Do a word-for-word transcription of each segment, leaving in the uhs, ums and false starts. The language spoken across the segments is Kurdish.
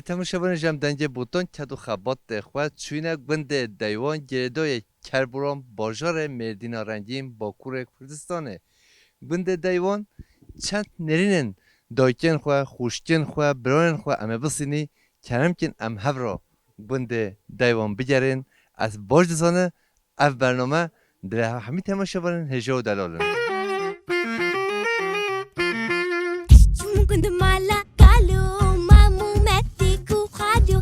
Temaşevanê, ji em dengê botan ked û xebatê xwe çûyîne gundê Deywan, girêdayê Kerboran, bajarê Mêrdîna Rengîn, Bakurê Kurdistanê. Gundê Deywan çend nêrînên dayikên xwe, xwişkên xwe, birayên xwe em ê bisînî, kerem kin em hev re gundê Deywan bigerên. Ez baş dizane ev bername dilê hemî temaşevanên hêja û delal in. Gund mala kalo, mamu metik û xalo.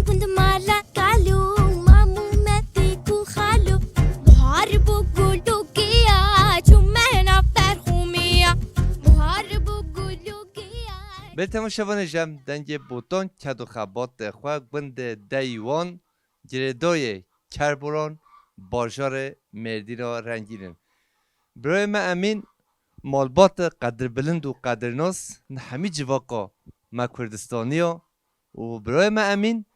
Gund mala kalo, mamu metik û xalo. Buhar bû gul û giya, çûme nav terxûmiya. Buhar bû gul û giya. Bê temaşevanê, ji em dengê botan ked û xebatê xwe gundê Deywan, girêdayê Kerboran, bajarê Mêrdîna Rengîn in. Birayê me Emîn malbat e, qedirbilind û qedirnas, ne hemî civaka me Kurdistaniya û birayê me Emîn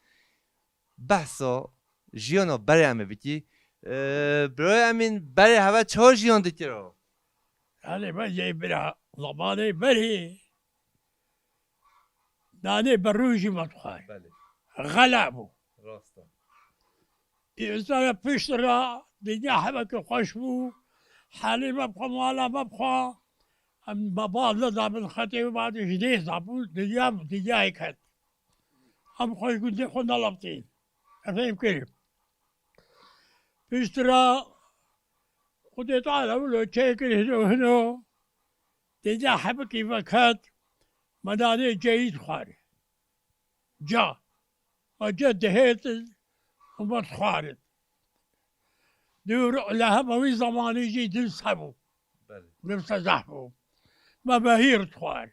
behsa jiyana berê em ê bikî. Ee, birayê Emîn berê heve çawa jiyan dikira? Yanî me yê bira, zemanê berê Nanê berû jî me dixwar. Belê. Xela bû. Rast e. Însana pişt re dinya hebekî xweş bû. Halê me bixwe, mala me bixwe. Em me bal neda min xetê û me ji nêz dabû. Dinya, dinyayê ket. Em xwe ji gundê xwe nelaptîn. Em fêm kirin. Pişt re Xwedê Teala wilo çêkir hino hino. Têca hebikî veket, me nanê ceyî dixwar. Ca. Me ce dihêtin û me dixwarin. Dûr li hema wî zemanî jî dil se bû. Belê. Dil se zehf bû. Me behîr dixwar.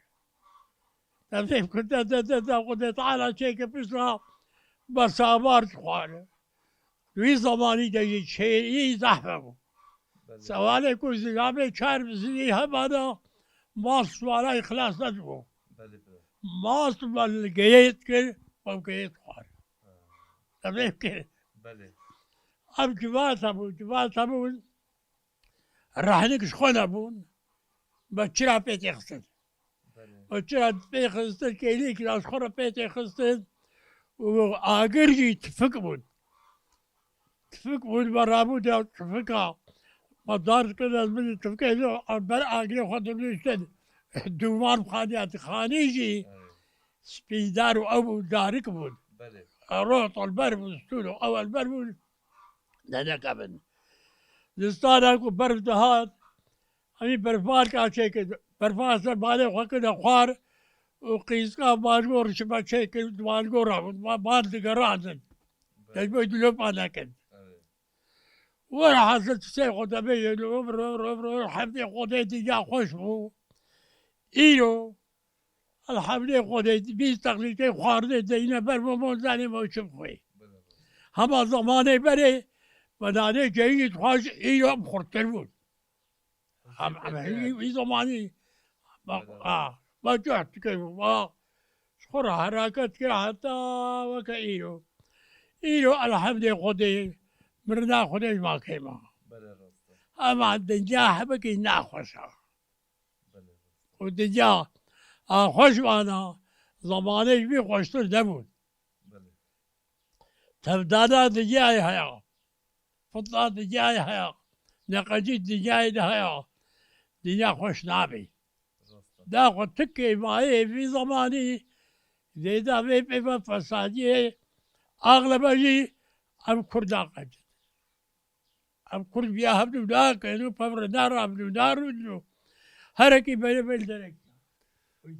Te fêm kir, te, te, te, te, Xwedê Teala çêkir pişt re me sabar dixwar. Wî zemanî de jî çêrî zehf hebû. Belê. Sewalê ku zilamê çar bizilî hebana, mast wala îxlas nedibû. Belê, belê. Mast me li geyê dikir, me geyê dixwar. Ha. Demê kir. Belê. Ev civat hebû, civat hebûn. Rehnik ji xwe nebûn. Me çira pê têxistin? Belê. Me çira pê xistin? Kêlî kira ji xwe re pê têxistin û agir jî tifik bûn. Tifik bûn, me rabû de tifika. Me dar dikir ez min tifikê de ber agirê xwe dinuştin. Dûmar xaniya dixanî jî Evet. spîdar û ew bû darik bûn. Belê. Rot elber bûn, stûn û ew elber bûn. Nenekevin. Zistana ku berf dihat, Hemî berfalka çêkir, berfa ser balê xwe kir de xwar û qîzka balgor ji me çêkir, balgora bûn, ba-, bal digerandin. Belê. Destbê dilop nekin. Evet. Were hasil çiçê xwe de bêje, ro, ro, ro, ro, hemdê Xwedê dinya xweş bû. Îro, Elhemdê Xwedê, bîst deqîqê xwarinê deyne ber me, me zanê me çi bixwê. Belê. Hema zemanê berê, me nanê ceyî dixwar, îro em xurttir bûn. Em, em hî, hî zemanî, bak, Belê. ha, me cehd dikir, bak, ji xwe re hereket kir heta weke îro. Îro elhemdê Xwedê, mirina Xwedê ji me kêm e. Belê, rast e. Ema dinya hebikî naxweş e. Belê. Û dinya a xweş vana, zemanê ji vî xweştir nebûn. Belê. Tevdana dinyayê heye. Fitna dinyayê heye. Neqecî dinyayê de heye. Dinya xweş nabê. Rast e. Da xwe tu kêmayê vî zemanî, zêda vê pê ve fesadiyê, axlebe jî ev Kurda qecin. Em Kurd viya hevdû nakin û pevre narabin û narûdin û herekî berê bel derekî.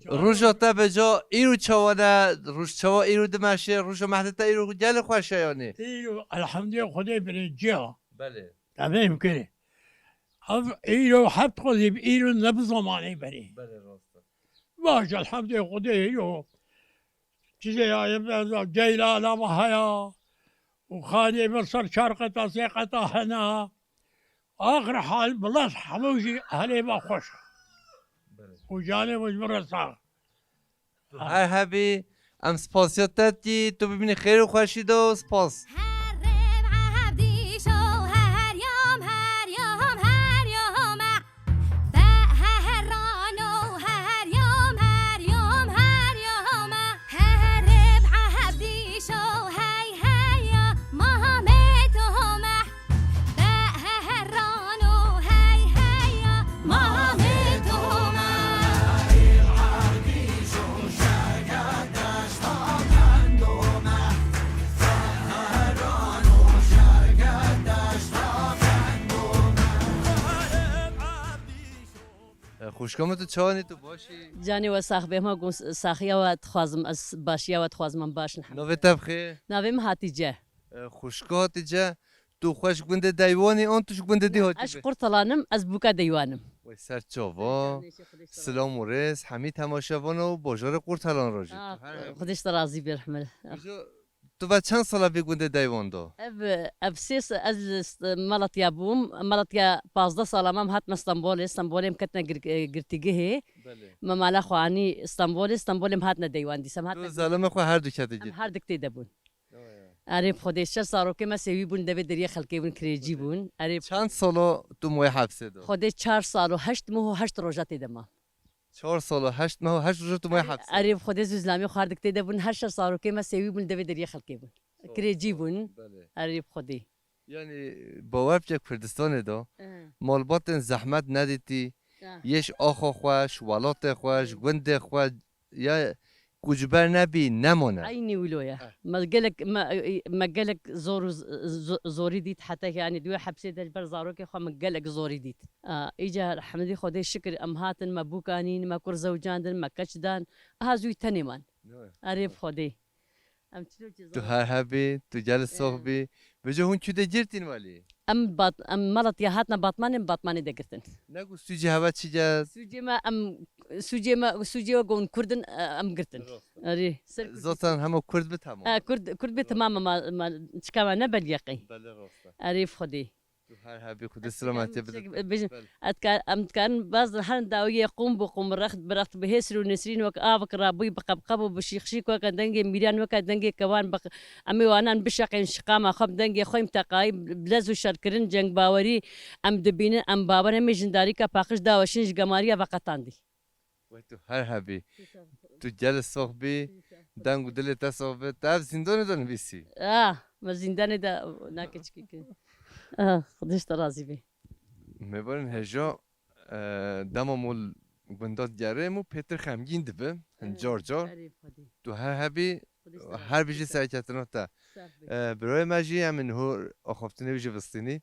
Roja te beca îro çawa ne, roj çawa îro dimeşe, roja mehdê te îro gelê xweş e yanî? Îro, elhemdulillah, Xwedê binê ciya. Belê. Demê em kirê. Ev îro heft xwezî bi îro ne bi zamanê berê. Belê, rast e. Baş, elhemdulillah, Xwedê îro. Çizê ya, ya, ya, ceylana me haya. û xaniyê me ser çar qeta, sê qeta hene. Axir hal, milet hemû jî ehlê me xweş. Belê. Û canê me ji min re sax. Tu her hebî, em spasiya te dikî, tu bimînî xêr û xweşî de û spas. Xwişka min, tu çawa nî, tu baş î? Canê we sax be, hema gon saxiya we dixwazim, ez başiya we dixwazim, em baş in. Navê te bi xêr? Navê min Hatîce. E, xwişka Hatîce, tu xwe ji gundê Deywanî an tu ji gundê dî hatî? Ez ji Qurtalan im, ez bûka Deywan im. Wey ser çava. Canê, Xwedê ji te razî. Silam û rêz hemî temaşevana û bajarê Qurtalan re jî. Ah, Xwedê ji te razî be, rehmet. Îja tu ve çend sala vê gundê Deywan de? Ev, ev sê se-, ez li St-, Malatya bûm. Malatya pazdeh sala mam, hatime Stenbolê. Stenbolê em ketine gir-, e, girtîgehê. Belê. Me mala xwe anî Stenbolê. Stenbolê em hatine Deywan dîsa. Em Tu hatine zalimê xwe her du kete Em gir. her dik tê de bûn. Erê bi Xwedê, çar zarokê me sêwî bûn devê deriyê xelkê bûn, kirêcî bûn. Erê Çend sala tu moyê hepsê de? Xwedê çar sal û heşt meh û heşt roja tê de ma. Çar sal û heşt meh û heşt roja tu moyê hepsê. Erê bi Xwedê, zû zilamê xwe her dik tê de bûn, her çar zarokê me sêwî bûn devê deriyê xelkê bûn. Kirêcî bûn. Belê. Erê bi Xwedê. Yani bawer bike Kurdistanê de Eh. malbatên zehmet nedîtî, Eh. yê ji axa xwe, ji welatê xwe, ji gundê xwe, ya ku ji ber nebî, nemane. Eynî wilo ye. Eh. Me gelek, me, me gelek zor û z-, z-, zorî dît, heta ki, yanî, di wê hepsê de ji ber zarokê xwe min gelek zorî dît. A, îcar hemdî Xwedê şikir em hatin, me bûk anîn, me kur zewcandin, me keç dan. Aha zû tenê man. Ne. Erê bi Xwedê. Em çilo ceza Tu her hebî, tu gel sox Eh. bî. Vêca hûn çû de girtîn welî? Em bat-, em Malatya hatine Batmanê, em Batmanê de girtin. Ne ku sûcê heve çi gel? Sûcê me em, sûcê me, sûcê we gon Kurdin, e, em girtin. Rast e. Erê, ser Kurd. Zaten hema Kurd bi tamam. E, Kurd, Kurd bi Rast. tamam ma, ma, çika me ne belyeqî. Belê rast e. Erê bi Xwedê. Tu her hebî, Xwedê Ez selametê dikarim bide. çek-, bijim. Belê. Ez dikar-, em dikarin baz herin dawiyê qûm bi qûm, rext bi rext, bi hêsir û nesrîn wek avik rabûyî, bi qebqeb û bi şîxşîk weke dengê mîran, weke dengê kewan, bi q-, em ê wanan bişeqên şiqama xwe, bi dengê xwe yim teqayî, bi lez û şerkirin, cengbawerî em dibînin, em bawer em ê jindarîka paqij daweşin ji gemariya veqetandî. Wey tu her hebî. Tu gel sox bî, deng û dilê te sox bî. Te ev zîndanê de nivîsî. Ah, me zîndanê de nake çikî kir. Ah, Xwedê ji te razî bî. Mêvanên hêja, e, dema mol gunda digerê û pêtir xemgîn dibe, hin car car. Erê bi Xwedê. Tu her hebî, Xwedê ji te razî her bijî bî. serketina te. Sax bî. E, birayê me jî em ê niho axaftinê wî jî bistînî.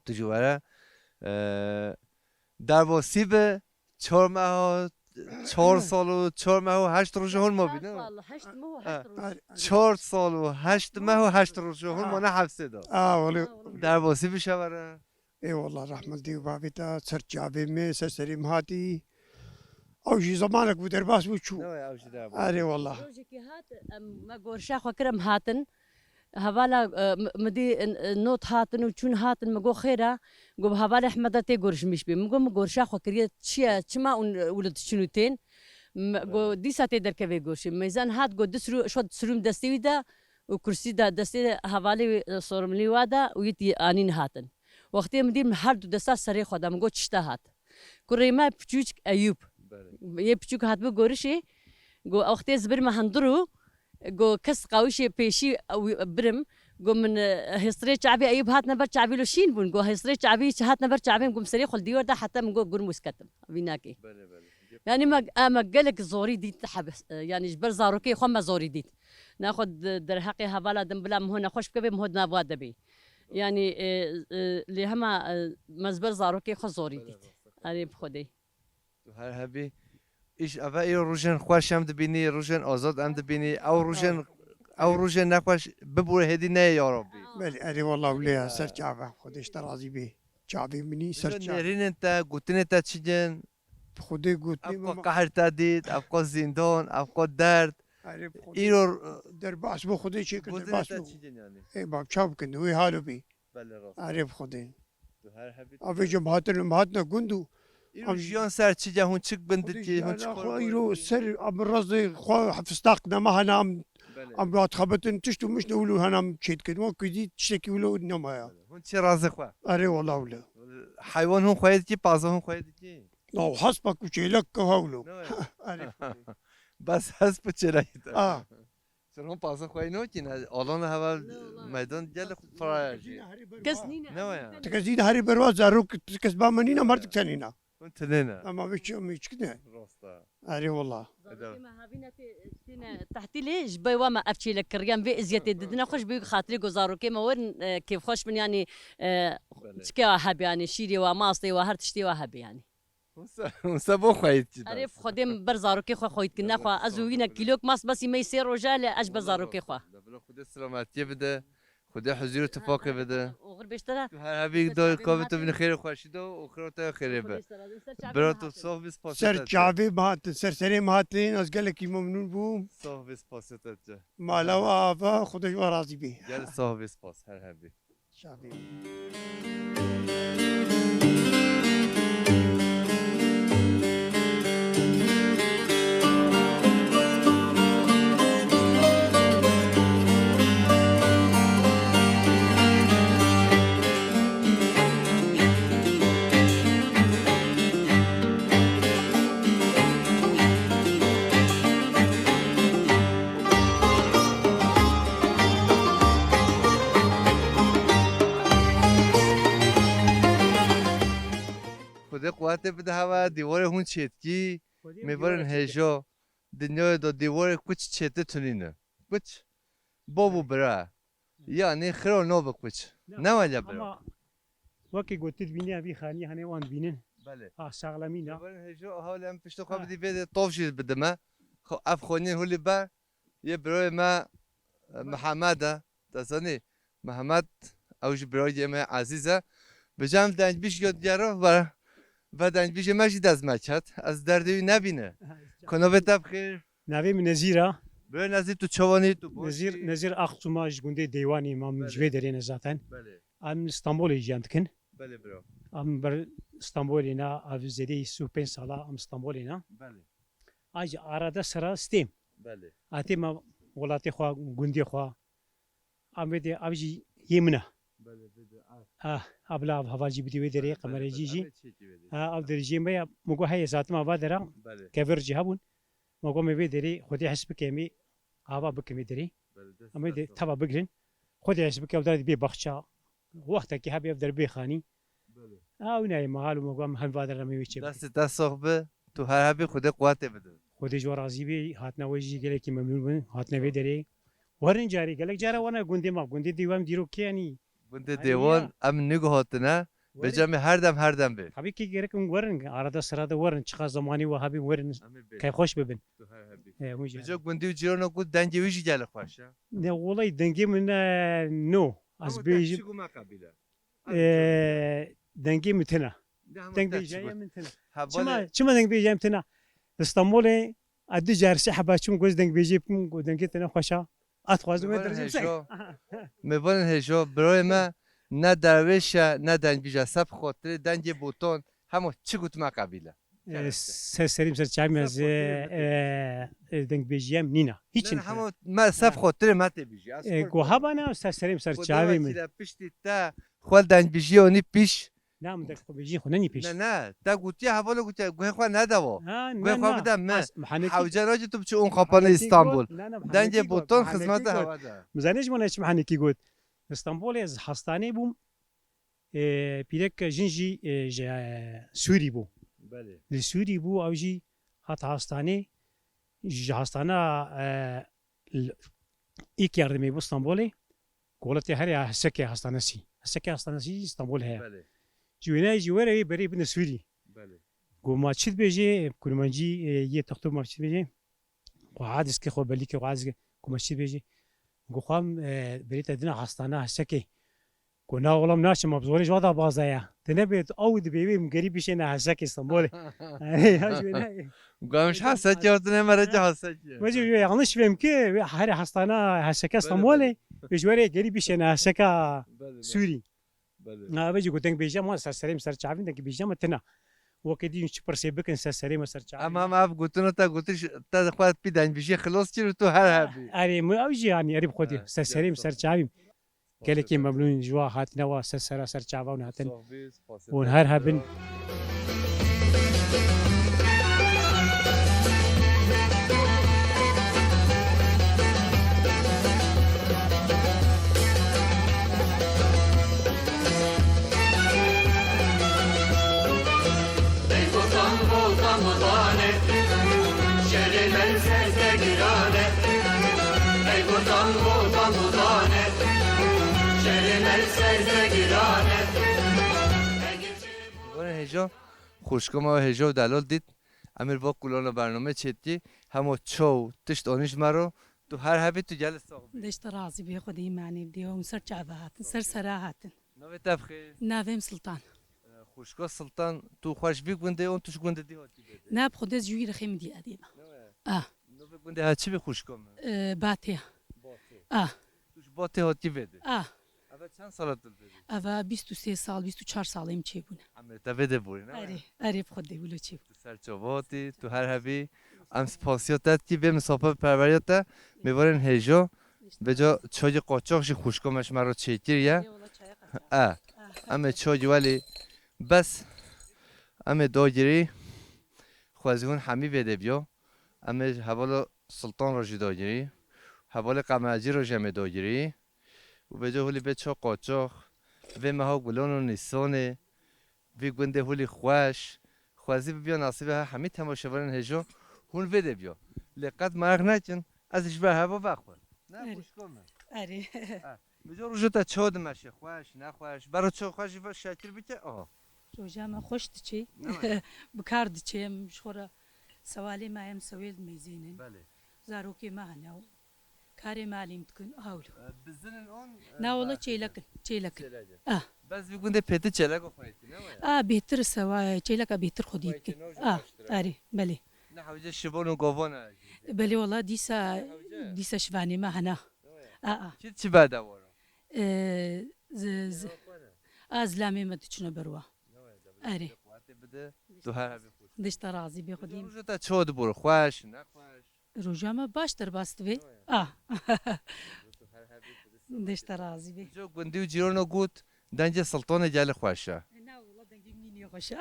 Tu jî were, e, derbasî bi çar meha, çar sal û çar meh û heşt roj hûn mabî, ne? Çar sal, heşt meh û heşt Ha. roj. Çar sal û heşt meh û heşt roj hûn Ha. mane hepsê de. Ha, wele. Derbasî bi şevere. Ê wallah, rehmet dî û bavê te, ser çavê me, ser serê me hatî. Ew jî zemanek bû, derbas bû çû. Ne waya ew jî derbas. Erê wallah. Rojekî hat, em, me gorşa xwe kir, em hatin. Hevala, e, m-, min dî, e, not hatin û çûn hatin, min got, "Xêr e?" Got, "Bi hevalê Ehmeda tê gorişmîş bê." Min got, "Min gorşa xwe kiriye, çi ye, çima hûn, e, wilo diçin û tên?" M-, got, Evet. "Dîsa tê derkevê gorşê." Mêzan hat, got, "Di sirû-, şo sirûm destê wî de û kursî da destê hevalê wî, e, sorumlî wa da û yê tî anîn hatin." Wextê min dî, min her du desta serê xwe da, min got, "Çi ji te hat?" Kurê me piçûçik Eyûb. Belê. Yê piçûk hatibû gorişê, got, "Wextê ez birime hundir û," got, "kes qawişê pêşî ew birim." Got, "Min, e, hêstirê çavê Eyûb hatine ber çavê lo şîn bûn." Got, "Hêstirê çavê çi hatine ber çavê min?" Got, "Min serê xwe li dîwar da heta min got, gurm û sketim. Vînakê." Belê, belê. Yanî me, e, me gelek zorî dît, heb-, e, yanî ji ber zarokê xwe me zorî dît. Naxwe di derheqê hevala din bila min ho nexweş bikeve, min ho di nav wa de bê. Yanî, e, e, lê hema, e, me ji ber zarokê xwe zorî Belê, dît. rast e. Erê bi Xwedê. Tu her hebî. Îş eve îro rojên xweş em dibînî, rojên azad em dibînî. Ew rojên, ew rojên nexweş bibûre hêdî neyê ya Rabbî. Belê, erê wallah wile ya, ser çava. Xwedê ji te razî bê. Çavê minî, ser çava. Nêrînên te, gotinê te çi din? Xwedê gotinê Ev qo qehr te dît, ev qo zîndan, ev qo derd. Erê bi Xwedê. Îro derbas bû, Xwedê çêkir, gotinê derbas te bû. Çi din yanî? Ê bab, çav bikin, wê halo bî. Belê rast. Erê bi Xwedê. Tu her hebî. Avê cem hatin, em hatine gund û Îro jiyan ser çi ce, hûn çi gund dikî, hûn çi kor îro ser em razê xwe fistaq nema hene em, Belê. em rahat xebetin, tişt û mişt ne wilo hene em çê dikin. Wek ku dî tiştekî wilo nemaya. Belê. Hûn çi razê xwe? Erê wala wile. Heywan hûn xweyê dikî, paza hûn xweyê dikî? No, hespa ku çêlek ke hewlo. Ne waya? Erê. Bes hesp û çêlek. Ah. Sirhon pasin xweyî nokî, ne, alana heval Ne, wala. meydan gelek firaya jî. Kes nîne. Ne waya? Ti kes dî de herî berwa zarok, ti kes ba me nîne, merdik tenîne. Hûn tinêne. Ama vê çi, em çik ne? Rast e. Erê wala. Zarokê me havîne tê, têne tehtîlê, ji ber wa me ev çêlek kiriyan vê eziyetê didine xwe, ji ber xatirê ku zarokê me werin, e, kêfxweş bin, yanî, e, Belê. çike wa hebe, yanî şîrê wa, mastê wa, her tiştê wa hebe, yanî. Wisa, wisa bo xweyî çi Erê, das. Xwedê min ber zarokê xwe xweyî dikin, nexwe. Ez û wîne kîlok mast besî me sê roja le, ez ji ber zarokê xwe. Bila Xwedê selametiyê bide. Xwedê huzur û tifaqê bide. Oxir beştera. Tu her hebî do kavê tu vînî xêr û xweşî do û xêr te xêrê be. Bira tu sox bî spas. Ser çavê me hatin, ser serê me hatin, ez gelekî memnûn bûm. Sox bî spas te. Mala we ava, Xwedê ji we razî bî. Gel sox bî spas, her hebî. Şadî. Xwedê quwetê bide hewe, dîwarê hûn çêtkî, mêvarin hêjo, dinyayê de dîwarê kuç çêtir tunîne. Kuç, bab û bira. Yanî xira nabe kuç. Ne wele bira. Ama wekî gotir bîne, vî xanî hene wan bînin. Belê. Ha, saxlemî ne. Mêvarin hêjo, hawle em piştî xwe bidî vê de tov jî bidime. Xo-, ev xonî hulî be. Yê birayê me, e, Mihemed e. Te zanî, Mihemed, ew jî birayê me ezîz e. Bi cem dengbîj ya diyaro ve, ve dengbîjê me jî dest me ket. Ez derdê wî nebîne. Ku navê te bi xêr? Navê min Nezîr e. Birayê Nezîr, tu çawanî, tu baş Nezîr, î? Nezîr Akçuma, ji gundê Deywanê, ma min ji vê derê ne zaten. Belê. Em Stenbolê jiyan dikin. Belê bira. Em ber Stenbolê ne, ev zêdeyî sî û pênc sala em Stenbolê ne. Belê. Ay jî arada sera stêm. Belê. Hatê me welatê xwe, gundê xwe. Em vê de, ev jî yê min e. Belê, vê de, ev. Ah, abla, ev heval jî bidî wê derê, belê, belê, qemerê jî belê, jî. Ev ê çêkî wê de. Ha, ev derê jî me ya, min got heye zatima va dera, belê, kevir jî hebûn. Me got me vê derê, Xwedê hes bike me, ava bikim vê derê. Belê, dest, em ê de dest tava bigirin. Xwedê hes bike, ew derê bê baxça. Wextekî hebê ev der bê xanî. Belê. Ew nayê me hal û me got em hem va der em ê wê çê bikin. Destê te sox be, tu her hebî, Xwedê quwetê bide. Xwedê ji we razî be, hatina we jî gelekî memnûn bin, hatine vê derê. Werin carê, gelek cara wana gundê me, gundê Dêwan dîrokê yanî. Gundê Dêwan, em nîgo hatine, bêje me her dem, her dem bê. Tabii ki gerek em werin, arada sırada werin, çiqa zamanî we hebî werin, keyfxweş bibin. Tu her hebî. E, hûn jî. Bêje gundî û cîrano got dengê wî jî gelek xweş e. Ne, wellahî dengê min, e, no. Ez bêjim. Çi got me qebîle? Ee, dengê min tune. Deng bêjayê min tune. Çima, çima deng bêjayê min tune? Li Stenbolê ez du car sê heba çûm, got dengbêjê bikim, got dengê tune xweş e. Ez dixwazim wê dercê bisey. Mêvanên hêjo, birayê me ne derwêş e, ne dengbêj e, seb xatirê dengê botan, hema çi got me qebîle. E, ser serî min ser çavê min ez, e, e, dengbêjiyê min nîna. Hiç nîna. Hema me seb xatirê me tê bêjî. Ez xwe goha bana ser serî min ser çavê min. Piştî te xwe dengbêjiyê onî pîş. Na, min deng xwe bêjiyê xwe nenî pîş. Ne, ne. Te gotiye hevalê gotiye, guhê xwe nedawa. Guhê xwe bide me. Hewce nacî tu biçî on xapana Îstanbul. Dengê botan xizmete hewa de. Min zanê ji wana çi mehanekî got. Îstanbulê ez hastanê bûm. E, pîrek jin jî, e, ji, e, Sûrî bû. Belê. Li Sûrî bû, ew jî hat hastanê. Ji hastana, e, l-, ilk yardımê bû Stenbolê. Koletê herê Hesekê hastanesi. Hesekê hastanesi jî Stenbol heye. Belê. Ji wêneyê jî were wê berê bine Sûrî. Belê. Got ma çi dibêjê, kurmancî, e, yê texto ma çi dibêjê? Xwe adiskê xwe belîkê xwe adiskê ku me çi dibêjî. Got xwem, e, berê te dina hastane Hesekê. Got na oğlum naçim, ma bi zorê ji wada bazaya. Te nebê ew dibê wê min gerî bişêne Hesekê Stenbolê. Got em ji Hesekê hatine, me re cî Hesekê. Me jî yanlış fêm ki, wê herê hastane Heseke Stenbolê. Wê ji were gerî bişêne Heseka Sûrî. Belê. Na, vê jî got, dengbêjiya me ser serê min ser çavî, dengbêjiya me tune. Wekî dîn çi pirsê bikin ser serê me ser çavî. Em, em ev gotina te gotiş, te xwe pî dengbêjiyê xilas kir û tu her hebî. Erê, min ew jî yanî erê bi xwe dî. Ser serê min ser çavî. Gelekî memnûn ji wa hatine wa ser sera ser çava hûn hatin. Hûn her hebin. Hêja, Xwişka me hêja û delal dît. Em ê li va kulana bername çêdikî. Hema çaw tişt anî ji me re. Tu her hebî, tu gelê sax bî. Dest razî bê, Xwedê îmanê bidê. Hûn ser çava hatin, ser sera hatin. Navê te bi xêr? Navê min Sultan. Xwişka Sultan, tu xwe ji vî gundê an tu ji gundê dî hatî vê de? Ne, bi Xwedê ji wî rexê min dî edê me. Ne we? Ah. Navê gundê ha çi bî xwişka min? Ee, Batê. Batê. Ah. Tu ji Batê hatî vê de? Ah. Eve çend sala tu li vê de? Eve bîst û sê sal, bîst û çar salê min çêbûne. Emrê te vê de borî, ne we? Erê, erê, bi Xwedê wilo çêbû. Tu ser çava hatî, tu her hebî. Em spasiya te dikî vê misafiperweriya te. Mêvanên hêja. Vêca çayê qaçax jî xwişka me ji me re çêkiriye. Ê, wela çaya qaçax. E, em ê çayê welî bes em ê dagirî. Xwezî hûn hemî vê de biya. Em ê hevala Sultan re jî dagirî. Hevalê Qemercî re jî em ê dagirî. Û vêca hûlî bê ça qaçax. Vê meha Gulan û Nîsanê. Vî gundê hûlî xweş. Xwezî bibiya nasîbê he hemî temaşevanên hêja hûn vê de biya. Lê qet mereq nekin, ez ji ber heva vexwe. Ne, erê, xwişka min. Erê. Ha, vêca roja te çawa dimeşe, xweş, nexweş? Bero çawa xweş jî ve şekil bike, aha. Roja me xweş diçe. Ne were? Bi kar diçe, em ji xwe re sewalê me em sewêl dimeyzênin. Belê. Zarokê me hene. Karê malî min dikin, hawlo. E, bizin in on, e, na wala çêlek in, çêlek in. Çêlek in. Ah. Bes vî gundê pêtir çêleka xwe yekî, ne waya? Ah, bêhtir e, sewa, çêleka bêhtir xwedî dikin. Ah, arê, belê. Ne hewce şivan û govan e? Belê wala dîsa, dîsa şivanê me hena. Ne waya? Ah, ah. Çi, çi berdewara? Ee, z-, z-, a, zilamê me diçine berwa. Ne waya, da bide. Arê. Xwedê bide, tu her hebî xweş. Dişta razî bê xwedî. Roja te çawa dibû? Xweş, nexweş? Roja me baş derbas dibe. Ah. Dişta razî bê. Vêca gundî û cîrano got, dengê Sultanê gelê xweş e. Na wala dengê min nî xweş e.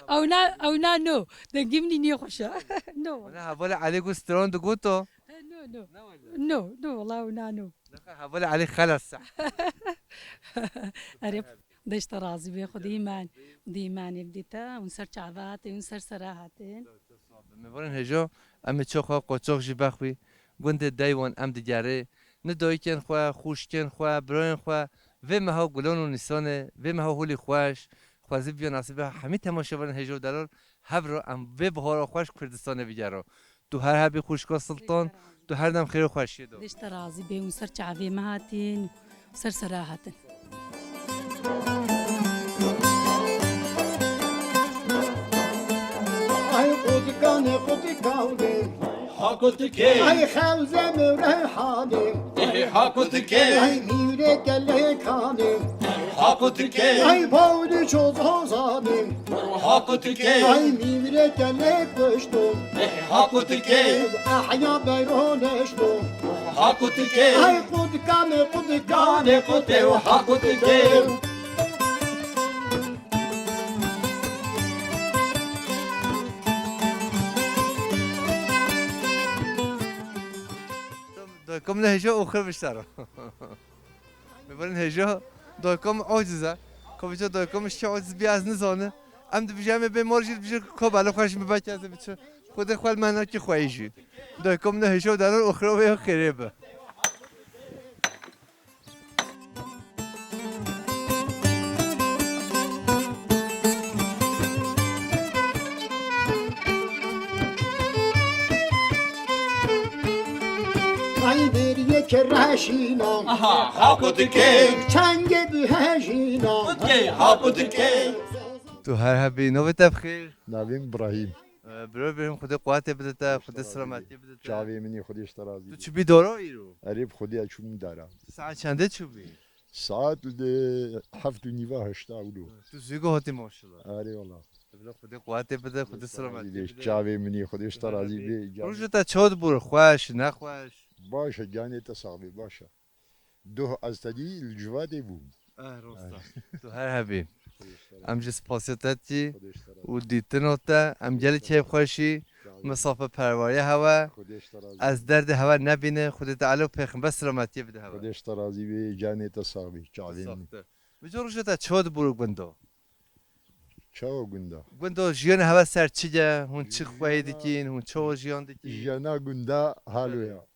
Ew na, ew na no. Dengê min nî xweş e. No. Wala hevalê Elî got stran digot o. No, no. Na wala. No, no, wala ew na no. Naxa hevalê Elî xelas e. Erê. Dişta razî bê, Xwedî îman, Xwedî îmanê bidî te, hûn ser çava hatin, hûn ser sera hatin. Mêvanên hêja, em ê çaxa qoçax jî vexwî, gundê Deywan em digerê, ni dayikên xwe, xwişkên xwe, birayên xwe, vê meha Gulan û Nîsanê, vê meha hûlî xweş, xwezî biya nasîbê hemî temaşevanên hêja û delal, hev re em vê bihara xweş Kurdistanê bigero. Tu her hebî xwişka Sultan, tu her dem xêr û xweşiyê de. Dişta razî bê, hûn ser çavê me hatin, ser sera hatin. Ay qutikane qutikane. Ha qutikê. Ay xewze mi reyhanê. Ê ha qutikê. Ay mîrê gelekane. Ha qutikê. Ay bawdi çozozane. Ha qutikê. Ay mîrê gelek goşto. Ê ha qutikê. Ahya beyroneşto. Ha qutikê. Ay qutikane qutikane qute. Ha qutikê. Daykom ne hêja oxir biştara. Mêvanên hêja, daykom aciz e. Ka vêca daykom şikê aciz bî ez nizane. Em dibijî em ê bê mar jî dibijî ka bela xwe ji min veke ez ê biçim. Xwedê xwe li me nake xweyî jî. Daykom ne hêja û delal oxira wê ya xêrê be. Ay deriyê kereşîna. Aha, ha qutikê. Çengê bihejîna. Qutikê, ha qutikê. Tu her hebî, navê te bi xêr? Navê min Brahîm. Ee, bro Brahîm, Xwedê quwetê bide te, Xwedê selametiyê bide te. Çavê min î, Xwedê ji te razî bî. Tu çûbî dara îro? Erê, bi Xwedê çûbûm dara. Tu saet çendê çûbî? Saet li heft û nîva heşta wilo. Tu zû go hatî maşallah. Erê wala. Bila Xwedê quwetê bide, Xwedê selametiyê bide. Çavê min î, Xwedê ji te razî bî. Roja te çawa dibû, xweş, nexweş? Baş e, canê te sax bê, baş e. Doh ez te dî li civatê bûm. Eh, rost e. Tu her hebî. Em jî spasiya te dikî û dîtina te. Em gelî keyfxweşî, misafiperweriya hewe. Ez derdê hewe nebîne, Xwedê Teala û Pêxember selametiyê bide hewe. Xwedê ji te razî bê, canê te sax bê, çavê min. Vêca roja te çawa dibû gunda? Çawa gunda? Gunda jiyanê hewe ser çi ye? Hûn çi xweyî dikîn? Hûn çawa jiyan dikîn? Jiyana gunda halo ya.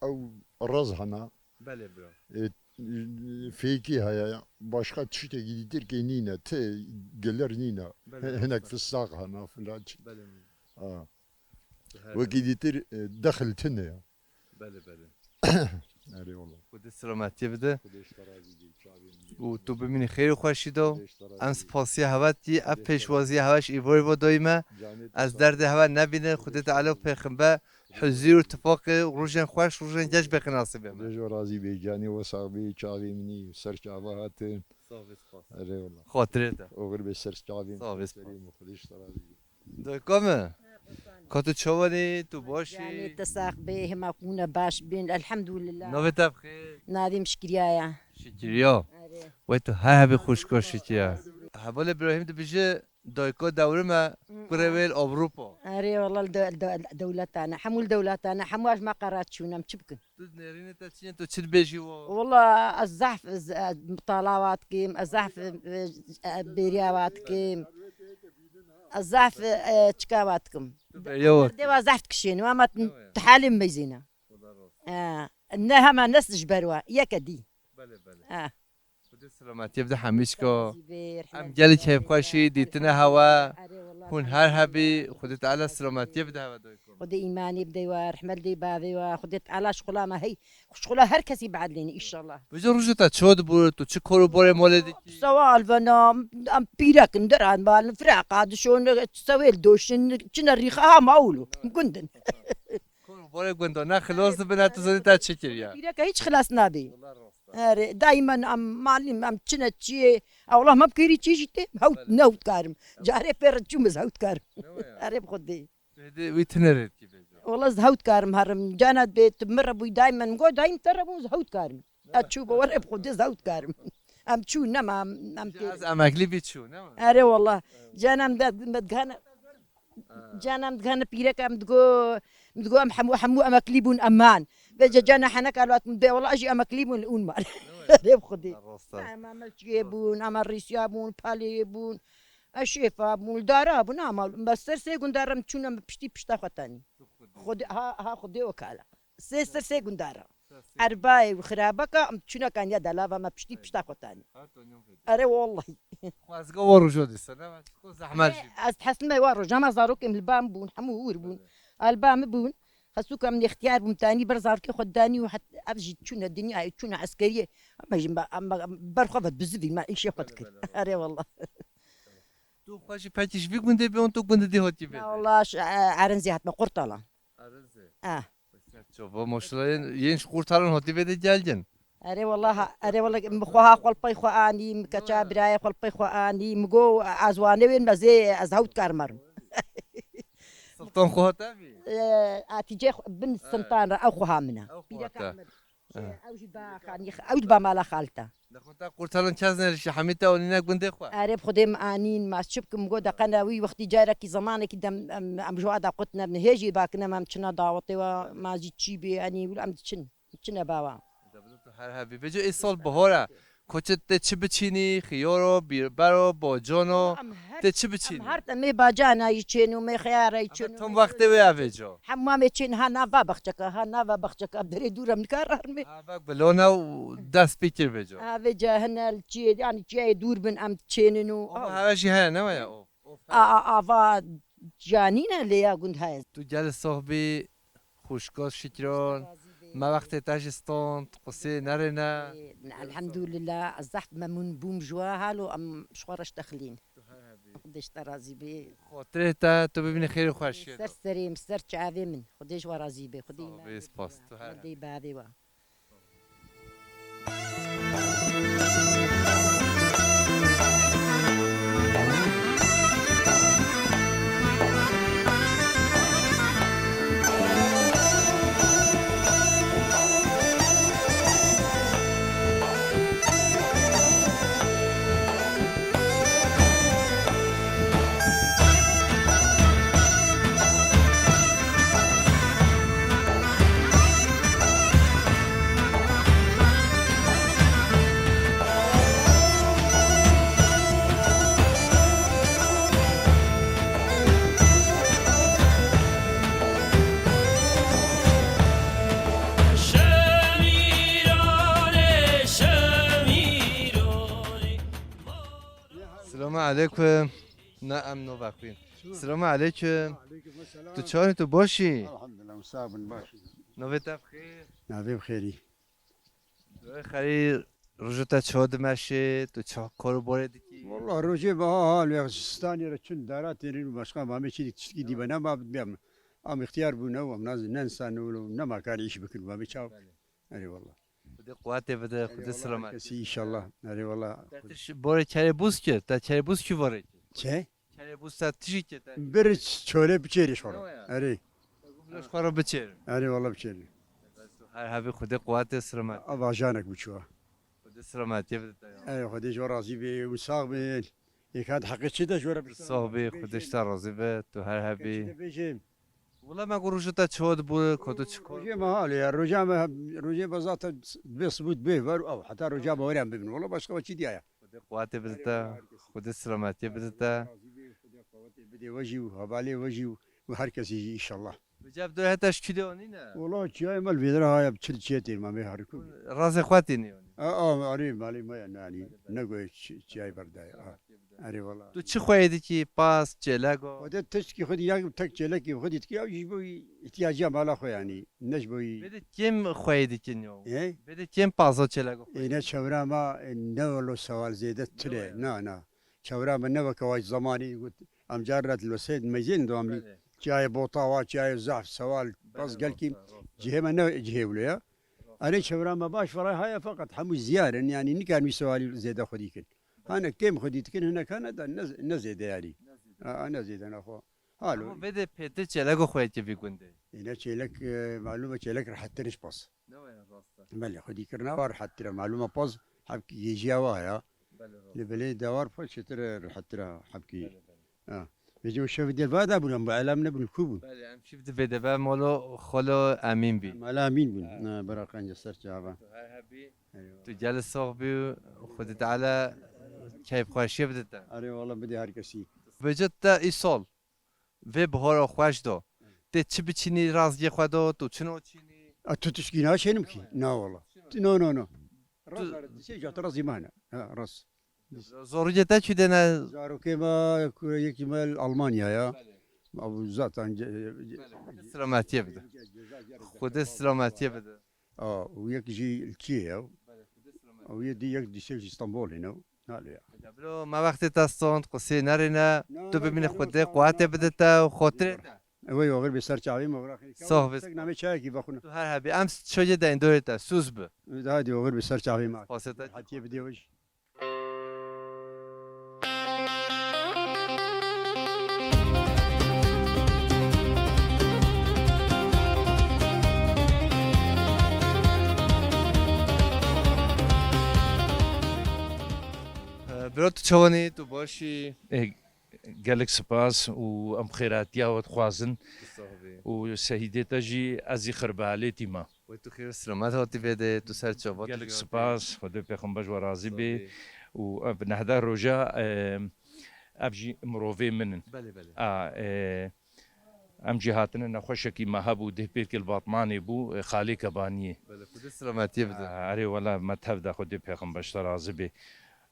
Ew rez hena. Belê bira. E, fêkî heye. Başka tiştekî dîtir kê nîne. Ti gelir nîne. Hinek fistaq hana filan çi. Belê. Ha. Wekî dîtir, e, dexil tune ya. Belê, belê. Erê wala. Xwedê selametiyê bide. Xwedê ji te razî be, çavê min. Û tu bimînî xêr û xweşî de. Xwedê ji te razî be. Em spasiya hewa dikî, ev pêşwaziya hewa ji îvorê ve doyî me. Canê tu sağ ol. Ez derdê hewa nebînim. Xwedê Teala û pêxember huzur û tifaqê û rojên xweş, rojên geş bêxin nasîbê me. Xwedê ji we razî be, canê we sax be, çavê min î, ser çava hatin. Sağ ol, spas. Erê wala. Xatirê te. Oxir be ser çavê min. Sağ ol, spas. Serê min, Xwedê ji te razî be. Dayka min, ka tu çawan î, tu baş î? Canê te sax be, hema kûne baş bin, elhamdulillah. Navê te bi xêr? Navê min Şikriya ya. Şikriya. Erê. Wey tu her hebî xweşka Şikriya. Hevalê Îbrahîm dibêje dayka dewrime, Hmm. kurê wê li Ewropa. Erê, wala li de-, de-, dewletane. Hemû li dewletane. Hemû ez me qerat çûn, em çi bikin? Tu nêrînê te çi ye, tu çi dibêjî wa? Wala ez zehf, ez, ez mitala wa dikim, ez zehf, e, e, bêriya wa dikim. Ez zehf, e, çika wa dikim. Tu bêriya wa Derdê wa zehf dikişênim, ama Ew ya. tu halê min meyzîne. Wala rast. E, ne hema ne ji ber wa, yeke dî. Belê, belê. E. Xwedê selametiyê bide hemîçka. Razî be, Em rehmet gelî be, keyfxweşî, erê, dîtine hewa. Erê, wala, Hûn her hebî, Xwedê Teala selametiyê bide hewa dayko. Xwedê îmanê bide wa, rehmet dê bavê wa, Xwedê Teala şixula me hey, şixula her kesî biedlêne, înşallah. Vêca roja te çawa dibû, tu çi kor û borê malê dikî? Sewal vena, em pîrek in, deran balin, firaqa dişon, sewêl doşin, çine rîxa ha mawlo, gundin. Kor û borê gunda, ne xilas dibin, ne tu zanî te çi kiriye. Pîreka hiç xilas nabî. Wala rast e. Erê, daîmen em malîm, em çine çiyê. Ewla me bikêrî çî jî tê, hewt, Belê. ne hewt karim. Carê pê re çûm ez hewt karim. Ne waya? Erê bi Xwedê. Hêdî wî tine rê dikî bêje. Wala ez hewt karim herim. Cana dê tu min re bûy daîmen, go daîm te re bûn ez hewt karim. Ne Ez waya? çû bo were bi Xwedê ez hewt karim. Em çû nema, em, em Ji tê. ez emeklî bî çû, ne mi? Erê wala. Evet. Cana em de, me digane. Ha. Cana em digane pîrek em digo, em digo em hemû, hemû emeklî bûn em man. Ve ce cana henek alwat min de, wala jî emeklî bûn li ûn man. Evet. Rê bi Xwedê. Ha, rast e. Em emelçiyê bûn, em rîsiya bûn, palê bûn. Eşêfa bûn, dara bûn, ama me ser sê gundar em çûne me piştî pişta xwe tanî. Xwedê, ha, ha Xwedê o kala. Sê ser sê gundara. Erbayê û xirabeka em çûne kaniya delava me piştî pişta xwe tanî. Erê wallahî. Xwezga wa rojo dîsa, ne? Ko zehmet jî. Ez dihesime wa roja me zarokê min li ba min bûn, hemû hûr bûn. Li ba min bûn. Xesûka min ixtiyar bûm tanî ber zarokê xwe danî û het-, ev jî çûne dinyayê, çûne eskeriyê. Em jî me, em, em ber xwe ve bizivî me îşê xwe dikir. Erê wala. Tu xwe jî pekî ji vî gundê bê, tu gundê dî hatî bê? Na wala, ş-, e, Erinzê hatime Qurtalan. Erinzê. Ah. Ser çava, maşallah, yên, yên ji Qurtalan hatî bê de gelgin. Erê wala, ha, erê wala, min xwe ha xwelpey xwe anî, min keça birayê xwelpey xwe anî, min go, ez wane wên mezê, ez hewt kar merim. Sultan xwe hate bî? E, Atîce xwe, bin Sintan re, ew xwe ha min e. Ew xwe Pîreka hate. min. Ew jî ba xanî, ew jî ba mala xalta. Lexweta Qurtalan çez nerîşe, hemî te onîne gundê xwe. Erê bi Xwedê min anîn, ma çi bikim, go de qene wî wextî carekî zemanekî dem, em, em ji wa da qutne, min hêjî bakine, em çina dawetê wa, ma jî çî bê, enî wî em diçin, çine bawa. Debilo tu her hebî. Vêca ê sal bihar e. Koçê tê çi biçînî? Xiyaro, bîrbero, bocano, Em her, tê çi biçînî? Em her temê bacana yî çêno, mê xiyara yî Em çêno, tam mê wextê wê evê co. Hemamê çên ha nava baxçeka, ha nava baxçeka, derê dûr em nikar armê. Ha, bak bilona û dest pê kir vê co. Ha, vê ca hene li çiyê, yani çiyayê dûr bin em çênin û Ama heve jî heye, ne waya? Of, of, A, heye. a, ava canîne lê ya gund heye. Tu gel sohbî Xwişka Şikran, Razî be. me wextê te jî stand, qusê nerêne. Ê, elhamdulillah, ez zehf memnûn bûm ji we, halo em ji xwe re ji te xilîn. Tu her hebî. Xwedê ji te razî be. Xatirê te, tu bibînî xêr û xweşiyê de. Ser serê min, ser çavê min. Xwedê ji we razî be. Xwedê Sağ ol, îmamê spas, be. tu her Xwedê bavê we. Selamun aleyküm. Na em nova xwîn. Selamu aleykum. Aleykum selam. Tu çawa, tu baş î? Elhamdülillah, sağ bin, baş. Navê te bi xêr? Navê bi xêrî. Wê xerî, roja te çawa dimeşê, tu çawa kar û barê dikî? Wallah, rojê biha hal ya, stanê re çin dara têrin û başka mamê çi tiştkî dî be nema bibêm. Em îxtiyar bûne û em naz-, ne insan û nema karî îş bikin mamê çaw. Belê. Erê wallah. Xwedê quwetê bide, Xwedê selamet. Kesî inşallah. Erê wallah. Te tiş borê kerê bûz kir, te kerê bûz kî vorê kir? Çe? Kerê bûz te tijî kir te? Bir çolê biçêrî şoro. Erê. Biraz xwe re biçêrin. Erê wallah biçêrî. Her hebî, Xwedê quwetê selamet. Ava janek biçûwa. Xwedê selametiyê bide te ya. Erê Xwedê ji we razî be û sax bin. Yek hat heqê çi de ji we re bişta. Sax bî, Xwedê ji te razî be, tu her hebî. Çi de bêjim? Wela me got roja te çawa dibû, ku tu çi kar? Rojê me hal ya, roja me, rojê me zaten bê sibût bê ver ew, heta roja me weriyan bibin. Wela başka çi diya ya. Xwedê quwetê bide te, Xwedê selametiyê bide te. Bidê we jî û hevalê we jî û her kesî jî inşallah. Bi cem dor heta ji kî de anîne? Wela çiyayê me li vêdira haya bi çil çiyê têr me mê harikû. Razê xwe tênê anî. A, a, arê malê me ya, ne, anî, ne goyê çi-, çiyayê berdayê, a. Erê wela. Tu çi xweyê dikî, pas, çêlego? Xwedê tiştkî xwedî ya tek çêlekî xwedî dikî, ew jî bo îhtiyacîya mala xwe yanî, ne ji bo. Bê de kêm xweyê dikin yo? Ê? Bê de kêm pazo çêlego xweyê? Ê, ne çewra me, ê, ne welo sewal zêde tune, na, na. Çewra me ne weke wa zamanî got, em car re lo sê meyzên do em lî. Belê. Çiyayê Bota wa, çiyayê Zaf, Sewal, Belê, bas gelkî rast e, rast e. Cihê me ne cihê wilo ya. Rast e. Erê çewra me baş ferayê haya feqet hemû ziyar in, yanî nikarin wî sewalî zêde xwedî kin. Hane kêm xwedî dikin, hinek hane da ne, ne zêde yanî. Ne zêde. A, a, ne zêde ne xwe. Halo. Ama vê de pêtir çêlego xweyê vî gundê. Ê, ne çêlek, e, malûm e çêlek rehettir in ji pas. Ne waya rast e. Belê, xwedîkirina wa rehettir e. Malûm e pas hebkî gêjiya wa ya. Belê, rast. Li belê dewar pa çêtir rehettir e hebkî. Belê, belê. Ha. Vêca şev dê va da bûn, em bi elam nebûn, ku bûn? Belê, em şev di vê de ve molo xolo Emîn bî. Mala Emîn bûn. Ha. Ha, bira qenc ser çava. Tu her hebî. Eyvallah. Tu gelê sox bî û Xwedê Teala keyfxweşiyê bide te. Erê, wala bide her kesî. Vêca te îsal vê bihara xweş de tê çi biçînî raziyê xwe de, tu çi naçînî? A, tu tişkî naşênim kî? Na wala. Tu, no, no, no. Rast, rast, şey, jata razî mane. Ha, rast. Zorûcê te çi dene? Zarokê me, ku yekî me li Almanya ya. Belê. Ma bu zaten ce-, ce-, Belê, Xwedê selametiyê bide. Xwedê selametiyê bide. A, û yek jî li kî ye? Belê, Xwedê selametiyê. Û yê dî yek dîsek ji Stenbolê ne. Nalê ya. Bilo me wextê te stond, qusê nerêne, tu bimîne Xwedê quwetê bide te û xotirê te. Ew ê oxir bi ser çavê me, oxir axirî. Soh bî. Tek namê çayekî vexwine. Tu her hebî. Em çoyê deyndorê te, sûz bi. Hadi oxir bi ser çavê me. Spasê te. Hatiye bidê we jî. Bira, tu çawanî, tu başî? Ê, gelek spas û em xêratiya we dixwazin. Tu sax bî. Û sehîdê te jî ez jî xirbehalêtî me. Wê tu xêr û selamet hatî vê de, tu ser çava, tu Gelek jî hatî. Spas, Xwedê pêxember ji we razî bê. Û ev nehda roja, e, ev jî mirovê min in. Belê, belê. A, e, em jî hatine nexweşekî me hebû, deh pêrkê li Batmanê bû, e, Xalê Kebaniyê. Belê, Xwedê selametiyê bide. A, erê wela me tev de, Xwedê pêxember ji te razî bê.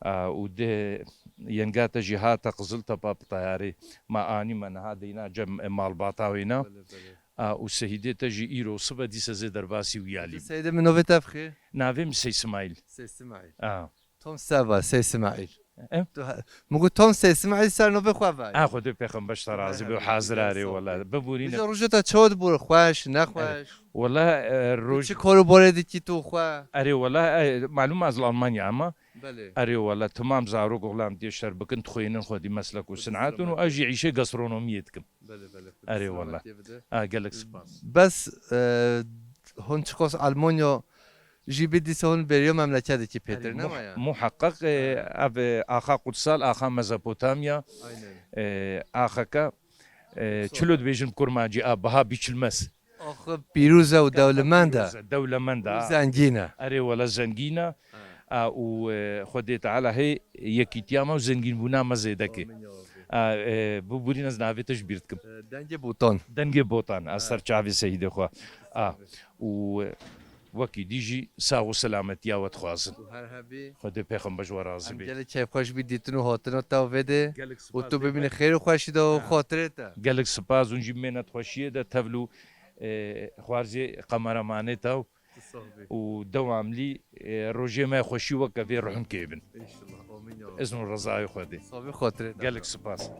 A, û dê yenga te jî hate Qiziltepe bi teyarê. Me anî me niha deyna cem, e, malbata wêna. Belê, belê. A, û sehîdê te jî îro sibe dîse zê derbasî wiya lî. Seyde min navê te bixê? Navê min Sey Simaîl. Sey Simaîl. A. Tom Seva, Sey Simaîl. E? Tu ha-, min got Tom Sey Simaîl ser navê xwe vay. A, Xwedê pêxember ji te razî be û hazir arê wela. Bibûrîne. Roja te çawa dibû, xweş, nexweş? Wela, e, roj- Çi kor û borê dikî tu xwe? Erê wela, e, malûm ez li Almanya ama. Belê. Erê wela, temam zarok oxlan dê şer bikin, dixwînin xwedî meslek û sinetûn û ez jî îşê gastronomiyê dikim. Belê, belê. Erê wela. Selametiyê bide. Ha, gelek spas. Bes, e, hûn çiqas Almanya jî bî dîsa hûn bêriya memleketê kî pêtir, erê, nema muh-, ya? Muheqeq, e, ev, e, axa Qudsal, axa Mezopotamya, aynen, e, axeke, e, çilo dibêjin kurmancî, a, biha biçilmez. Axi pîroz e û dewlemend e. Pîroz e, dewlemend e. Û zengîn e. Erê wela zengîn e. Ha. A, û, e, Xwedê Teala hê yekîtiya me û zengînbûna me zêde ke. Amîn ya Rabbî. A, e, bibûrîn ez navê te ji bîr dikim. E, Dengê Botan. Dengê Botan. Ha. Ez ser çavê sehîdê xwe. A, û, e, Wekî dî jî sax û selametiya we dixwazin. Tu her hebî. Xwedê pêxember ji we razî Em bê. Gelek keyfxweş bî dîtin û hatina te û vê de. Gelek Û spas tu bê bimînî xêr û xweşî de û Ha. Xatirê te. Gelek spas, hûn jî mênet xweşiyê de tevl û, e, xwarzê kameramanê te û Tu sax bî. û dewamlî, e, rojê me xweşî weke vê ruhun kêbin. İnşallah. Amin ya Rabbi. Izn û rezayê Xwedê. Sax bî, xatirê te. Gelek spas.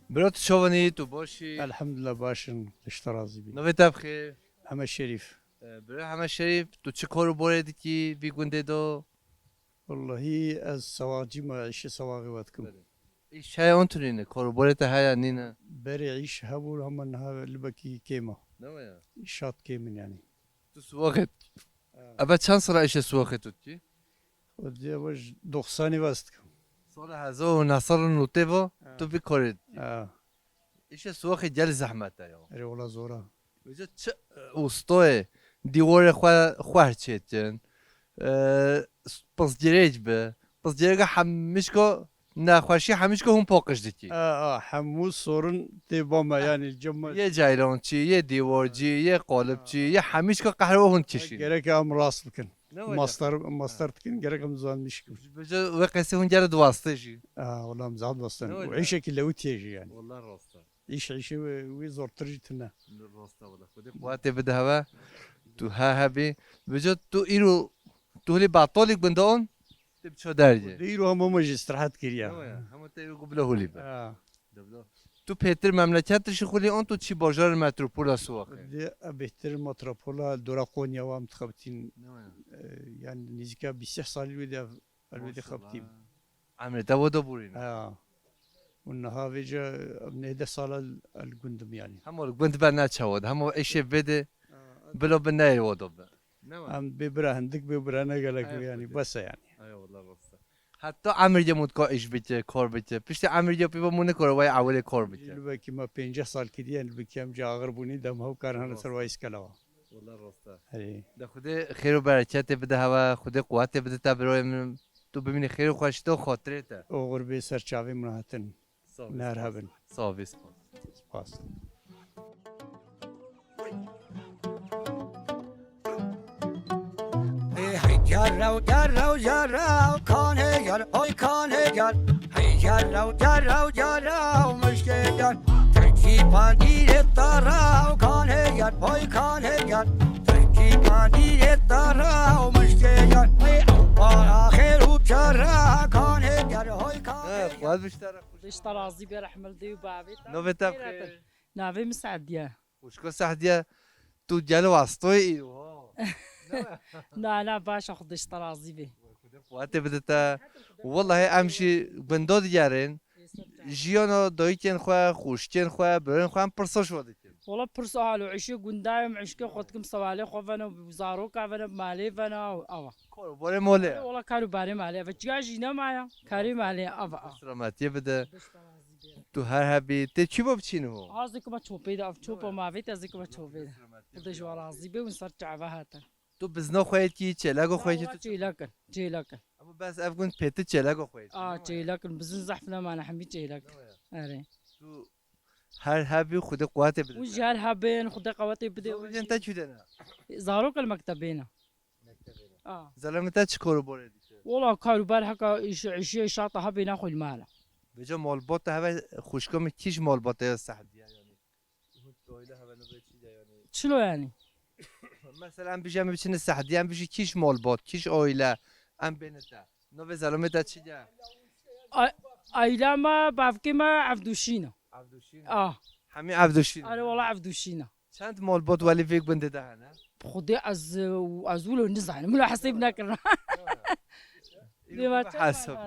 Bro, tu çawanî, tu baş î? Elhamdulillah, baş in, Xwedê ji te razî bî. Navê te bi xêr? Heme Şerîf. E, bro Heme Şerîf, tu çi kar û barê dikî vî gundê de? Wellahî ez sewaqcî me, îşê sewaqê we dikim. Belê. Îş heye an tu nîne, kar û barê te heye nîne? Berê îş hebû, hema niha libekî kêm e. Ne waya? Îşat kêm in yanî. Tu siwaxê Ha. Eve çend sala îşê siwaxê tu dikî? Xwedê, eve ji doxsanî ve ez dikim. Sala hezar û neh sed û notê ve Ha. tu vî karê dikî. Ha. Îşê siwaxê gelî zehmet e ya. Erê, wela zor e. Vêca çi, e, ustoyê dîwarê xwe xwehr çêdikin. E, pirsgirêk bi. Pirsgirêka hemîşka nexweşî hemîşka hûn paqij dikî. A, a, hemû sorun tê ba me, yanî cem me. Yê ceylankçî, yê dîwarcî, yê qalibçî, yê hemîşka qehrewa hûn dikişîn. Gerek em rast bikin. Ne were? Master, master dikin, gerek em zanîş bikin. Ji, ji wê qesê hûn gere diwaste jî. A, wela em zaf diwaste. Ne were? Û îşekî lewitiyê jî yanî. Wela rast e. Îş, îşê wê, wê zortir jî tune. Rast e wela. Xwedê quwetê bide hewe. Tu her hebî. Vêca tu îro, tu hilî betalî gundan, tu bi çader yê. Xwedê îro hema me jî istirahat kiriye. Ne waya? Hema te îro ku bila holî be. Ha. De bila. Tu pêtir memleket dişî xulî an tu çi bajar metropola Siwaxê? Xwedê, e, bêhtir metropola dora Konya wa em dixebitîn. Ne waya? E, yanî nêzîka bîst salî wê de ev Elbetî Maşallah. Xebitîm. Emrê te wada borîne. Ha. Û niha vêca nêdeh sala el gundim yanî. Hema li gund be ne çawa de, hema eşê bê de Ha, bila bi neyê wada be. Ne were? Em bê bira hindik, bê bira ne gelek Ay, yanî, xwedê. Bes e yanî. Ay, wallah, rast e. Heta emir yê mutka iş bike, kar bike. Piştî emir yê pê ve mû nikare, vay ewilê kar bike. Li belkî me pênceh sal kiriye, li belkî em jî axir bûnî, dem hew karin hene ser vay îskela wa. Wallah rast e. Erê. De Xwedê xêr û bereketê bide hewe, Xwedê quwetê bide te birayê min. Tu bimînî xêr û xweşî te û xatirê te. Oxir bê ser çavê min hatin. Sağ ol. Ner hebin. Sağ ol, spas. Spas. Ê hey, gel rew, gel rew, gel rew, kanê gel, oy kanê gel. Hey, gel rew, gel rew, gel rew, mişkê gel. Tekî pandîrê te rew, kanê gel, oy kanê gel. Tekî pandîrê te rew, mişkê gel. Hey, ew para xêr û kere, kanê gel, oy kanê gel. He, xwaz biştere. Xwedê ji te razî be, rehmil dê û bavê te. Navê te xêr bixêr. Navê min Sediye. Xwişko Sehdiye, tu gelo astoyê îro, ha? Na, na, baş e, Xwedê ji te razî be. Xwedê quwetê bide te. Wellahî em jî gunda digerin. Jiyana dayikên xwe, xwişkên xwe, birên xwe em pirsa ji we dikin. Wela pirsa halo, îşê gunda ye, em îşkê xwe dikim, sewalê xwe veno, zaroka veno, malê veno, ew, ew. Kar û barê malê. Wela kar û barê malê, ev çiya jî nemaye, karê malê, ev, ev. Selametiyê bide. Tu her hebî, tê çi bo biçînî ho? Azê ku me çopê de, ev çopa mavê te, ezê ku me çopê de. Xwedê ji we razî be, hûn ser çava hatin. Tu bizna xwe yê dikî, çêlego xwe yê dikî, tu çêlek in, çêlek in. Ama bes ev gund pê tu çêlego xwe yê dikî. A, çêlek in, bizin zehf nemane, hemî çêlek. Erê. Tu her hebî, Xwedê quwetê bide. Hûn jî her hebin, Xwedê quwetê bide. Zarokên te çi de ne? Zarok li mektebê ne. Mektebê ne. A. Zelamê te çi kar û barê dike? Wala kar û bar heka îş, îşê şata hebê naxwe li mala. Vêca malbat te heve xwişka min kî ji malbatê Sehdiye yanî? Hûn aîle heve navê çi de yanî? Çilo yanî? Mesela em bijî em biçine Sehdiye, em bijî kî ji malbat, kî ji aîle, em bêne te. Navê zelamê te çi de? A-, aîla me, bavkê me Evdûşîn e. Evdûşîn e? A. Hemî Evdûşîn e? Are wala Evdûşîn e. Çend malbat welî vê gundê de hene? Xwedê ez, ez wilo nizanim, wilo hesêb nekirina. Îro Dêma çend hesab.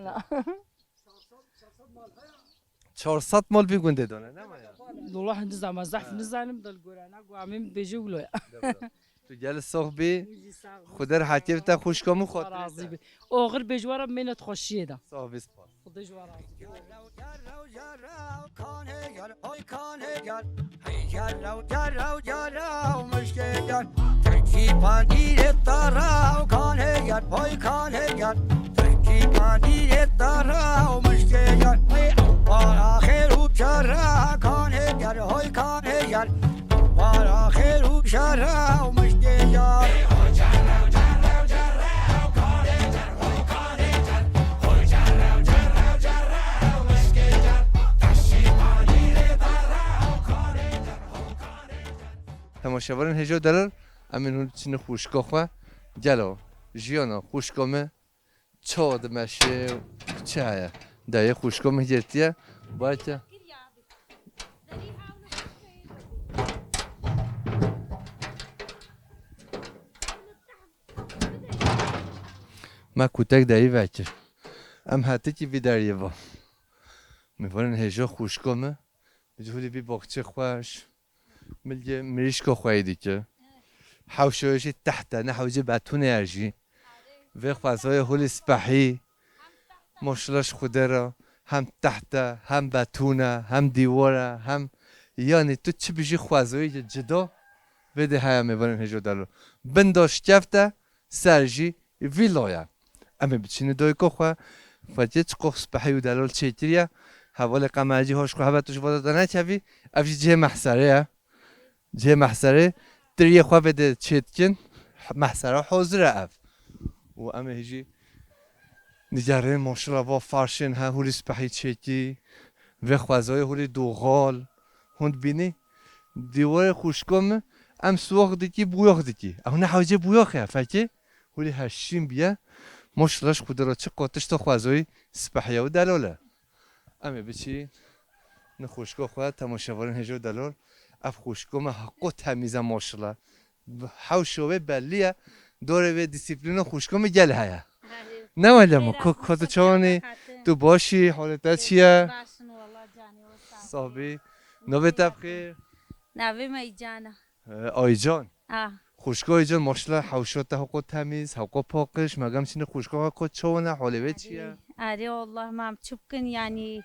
Çar sed mal vî gundê de ne, ne ma ya? Wala nizanim, zehf nizanim, dil gorana, guamê min dibêje wilo ya. Dobra. Tu gel sox bî. Wî jî sax bî. Xuder hatiye bite xwişka min, xatirê te razî bî. Oxir bêjwara mênet xweşiyê de. Sax bî, spas. Xwedê ji we razî bî. Temaşevanên hêja û delal, em ên hûn çine xwişka xwe. Gelo jiyana xwişka me çawa dimeşe û çi heye? Dayê xwişka min girtiye. Bayte. Me kutek dayî vekir. Em hetikî vî deriyê va. Mêvanên hêja xwişka min. Bi cihûlî vî baxçê xweş. Milgê mirîşka xweyî dike. Hewşoyê jî tehte, ne hewcê betûnê ye jî. Vê xwezayê holî spehî. Maşallah ji Xwedê re. Hem tehte, hem betûne, hem dîwar e, hem, yanî tu çi bijî xwezayê cida. Vê dê heye mêvanên hêja û delal. Bin da şikefte, ser jî vîla ye. Em ê biçîne dayika xwe. Fetiyê çiqox spehî û delal çêkiriye. Hevalê Qemercî hoş xwe hebe tu ji vada te nekevî. Ev jî cihê mehserê ye. Cihê mehserê tiriyê xwe vê dê çê dikin. Mehsera hazir e ev. Û em ê hijî nigerin, maşallah va ferşên he hûlî spehî çêkî. Vê xwezayê hûlî doxal. Hûn dibînî? Dîwarê xwişka min em siwax dikî, bûyax dikî. Ew ne hewcê bûyaxê ye, fekê hûlî heşîn bîye. Maşallah ji Xwedê re çi qo tişta xwezayî spehî ye û delal e. Em ê biçî ni xwişka xwe, temaşevanên hêja û delal. Ev xwişka me heqo temîz e maşallah. Hewşa wê bellî ye. Dorê wê dîsîplîna xwişka min gel heye. Herê. Ne wele min, ko, ko tu çawan î? Tu baş î, holê te çi ye? Baş in, wela canê we sax. Sax bî. Navê te bi xêr? Navê me Îcan e. Ee, Aycan. Ah. Xwişka Aycan, maşallah, hewşa te hewqo temîz, hewqo paqij, me gem çinî xwişka xwe, ko çawan e, holê wê çi ye? Erê, erê, Allah, mam çi bikin, yanî,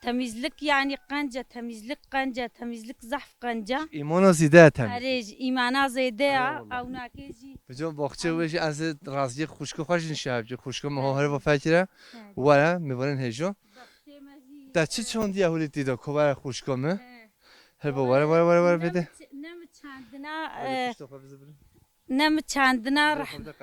temizlik, yanî, qenc e, temizlik qenc e, temizlik zehf qenc e. Îmana zêde ye temizlik. Erê, ji îmana zêde ye, erê, Allah. Ew nake jî. Bi can baxçe wê jî ez ê raziyê xwişka xwe jî nişa bikî. Xwişka min ho her va fekire. Erê. Were, mêvanên hêja. Baxçê me jî, te çi, e, çandiye hûlî tî de, ko were xwişka min? He. Her bo were, were, were, were, bide. Ne mi ç-, ne mi çandina, e, pişta xwe bize birin. Ne mi çandina, reh-,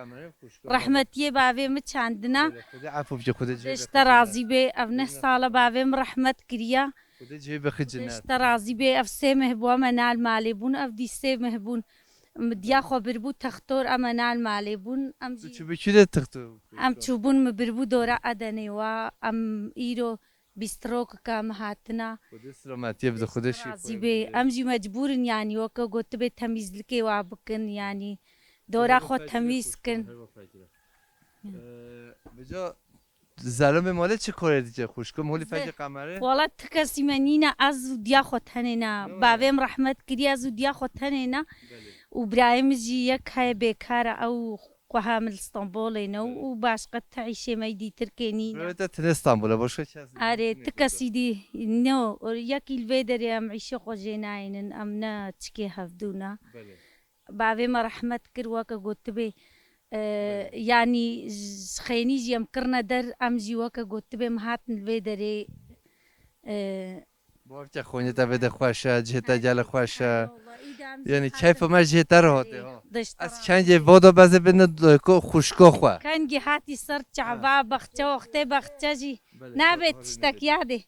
rehmetiyê bavê mi çandina. Xwedê efû bike, Xwedê cihê bixî. Xwedê ji te razî bê. Ev neh sala bavê mi rehmet kiriya. Xwedê cihê bixî cennet. Xwedê ji te razî bê. Ev sê meh bû, em ê nal malê bûn. Ev dî sê meh bûn. Em diya xwe biribû textor, em ê nal malê bûn. Em jî çi bikî de textor? Em çûbûn, mi biribû dora Edenê wa. Em îro bîst rokika me hatina. Xwedê selametiyê bide, Xwedê şîfa bide. Em jî mecbûr in, yanî weke gotibê temîzlikê wa bikin, yanî dora xwe temîz kin. Ee, bica, zelomê malê çi korê dike? Xwişko min holî fekê qemerê. Wala ti kesî me nîne, ez û diya xwe tenê ne. Bavê min rehmet kiriye, ez û diya xwe tenê ne. Belê. Û birayê min jî yek heye bêkar e, ew Xweha min li Stenbolê ne û, belê, û başqa ti îşê me dî Tirkê nîne. Rê te tine Stenbol e, başqa kes nîne. Erê, ti kesî dî, no, yekî li vê derê em îşê xwe jê nayînin, em ne çikê hevdû ne. Belê. Bavê me rehmet kir, weke gotibê, e, belê, yanî ji xênî jî em kirine der, em jî weke gotibê em hatin li vê derê, e, Bavke xwînê te vê de xweş e, cihê te gelek xweş e. Yanî keyfa me cihê te re hate ha. Ez kengê vodo bezê bine ko xwişko xwe. Kengî hatî ser çava, baxçe, wextê baxçe jî. Belê, navê tiştek yadê.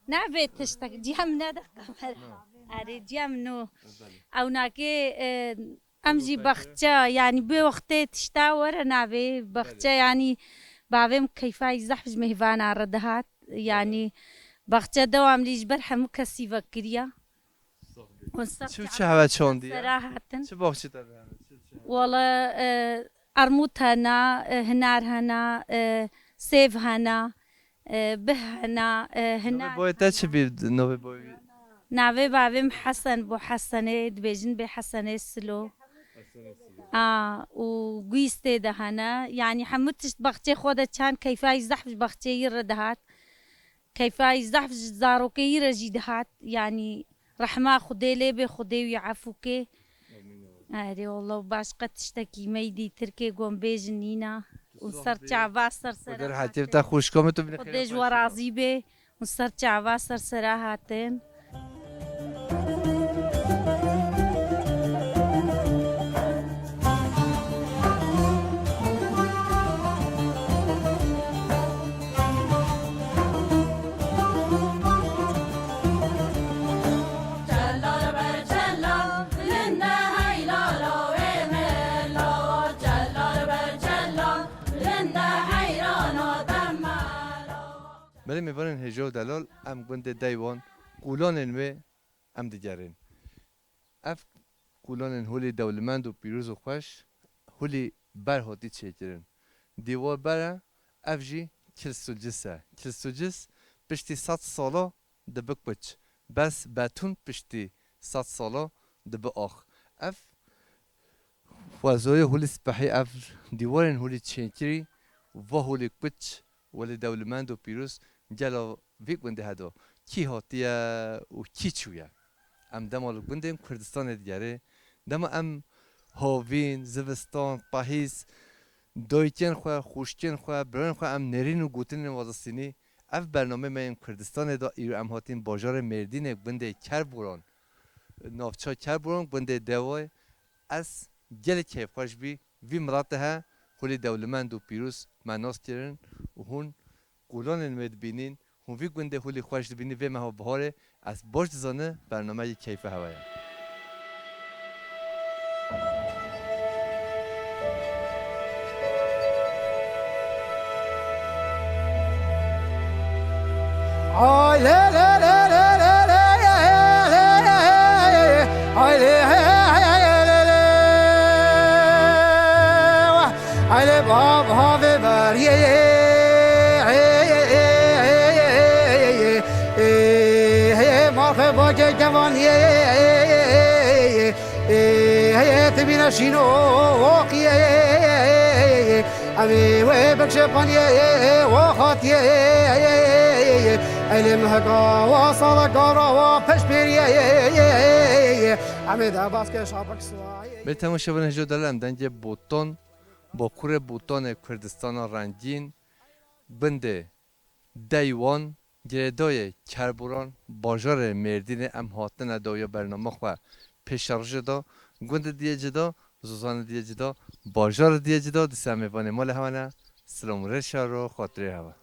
Navê tiştek, cem ne de kamera. Erê, cem no. Belê. Ew nakê, e, Em jî baxçe, yanî bi wextê tişta were navê baxçe, belê, yanî bavê min keyfa wî zehf ji mêhvana re dihat. Belê. Yanî baxçe dewamlî ji ber hemû kesî vekiriya. Çi û çi heve çandî ye? Sera hatin. Çi baxçe te hene? Çi, çi heve? Wala, e, armût hena, e, hinar hena, e, sêv hena. E, bih hena, e, hina. Navê boyê te çi bî? Navê boyê? Navê bavê min Hesen bû, Hesenê, dibêjin bê Hesenê Silo. A, û guîstê de hene. Yanî hemû tişt baxçê xwe de çend keyfa wî zehf ji baxçeyî re dihat. Keyfa wî zehf ji zarokeyî re jî dihat. Yanî rehma Xwedê lê bê, Xwedê wî efû kê. Erê, wela baş qet tiştekî me yî dîtir kê, gon bêjin nîna. Û ser çava ser sera Xwedê rehetî hatin. Te xwişka min tu bine Xwedê ji we razî bê. Û ser çava ser sera hatin. Belê mêvanên hêja û delal, em gundê Deywan, kûlanên wê em digerin. Ev kûlanên holê dewlemend û pîroz û xweş, holê ber hatî çêkirin. Dîwar ber e, ev jî kilsucis e. Kilsucis piştî sed sala dibi kuç. Bes betûn piştî sed sala dibi ax. Ev xwezayê holê spehî, ev dîwarên holê çêkirî, va holê kuç, welê dewlemend û pîroz gela vî gundê heda. Kî hatiye û kî çûye? Em dema li gundên Kurdistanê digerê, dema em havîn, zivistan, pahîz, dayikên xwe, xwişkên xwe, birayên xwe em nêrîn û gotinên wazistînî, ev bernameyê me yên Kurdistanê de îro em hatîn bajarê Mêrdînê gundê Kerboran, navça Kerboran, gundê Dewayê, ez gelek keyfxweş bî. Vî miletê he, holê dewlemend û pîroz me nas kirin û hûn kûlanên wê dibînin, hûn vî gundê holê xweş dibînin, vê meha biharê ez baş dizane bernameyê keyfe hewe ye. Aile baba ve var ye. Marxe bake kevan ye. Tibîne şîno oqiye. Evê wê bikşe paniye o xatiye. Elê mehka wa saleka ra wa peşpêriye. Amê de baske şapek suwaye. Bê temaşevanên hêja delal, em dengê Botan, Bakurê Botanê Kurdistana Rengîn, gundê Deywan, girêdayê Kerboran, bajarê Mêrdînê em hatine dawiya bernama xwe pêşerojê da. Gundê diye cida, zozanê diye cida, bajarê diye cida, dîsa em mêvanê malê hewa ne. Silam û rêz şa ro xatirê hewa.